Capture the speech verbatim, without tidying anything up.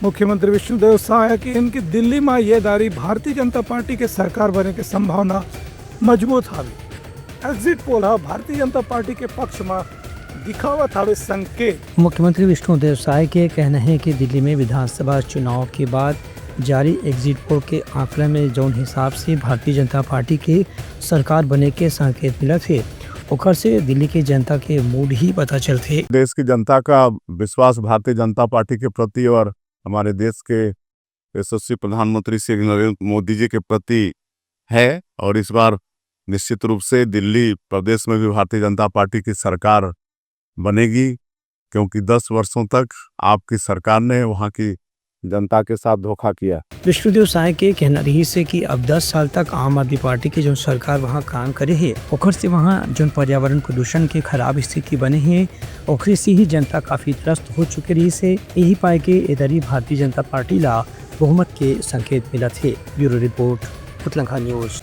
मुख्यमंत्री विष्णुदेव साय के इनके दिल्ली म ये दारी भारतीय जनता पार्टी के सरकार बने के संभावना मजबूत हावे। एग्जिट पोल ह भारतीय जनता पार्टी के पक्ष म दिखावत हावे संकेत। मुख्यमंत्री विष्णुदेव साय के कहना हे कि दिल्ली में विधानसभा चुनाव के बाद जारी एग्जिट पोल के आंकलन में जौन हिसाब से भारतीय जनता पार्टी के सरकार बने के संकेत मिलत हे, ओकर से दिल्ली के जनता के मूड ही पता चलथे। देश की जनता का विश्वास भारतीय जनता पार्टी के प्रति और हमारे देश के यशस्वी प्रधानमंत्री श्री नरेंद्र मोदी जी के प्रति है और इस बार निश्चित रूप से दिल्ली प्रदेश में भी भारतीय जनता पार्टी की सरकार बनेगी, क्योंकि दस वर्षों तक आपकी सरकार ने वहां की जनता के साथ धोखा किया। विष्णुदेव साय के कहना रहिस हे कि अब दस साल तक आम आदमी पार्टी के जो सरकार वहां काम करे हे, ओकर से वहां जो पर्यावरण प्रदूषण के खराब स्थिति बने हे, ओकरे से ही जनता काफी त्रस्त हो चुके रहिस हे। यही पाए के ए दरी भारतीय जनता पार्टी ला बहुमत के संकेत मिलत हे। Bureau report, Putlankha news.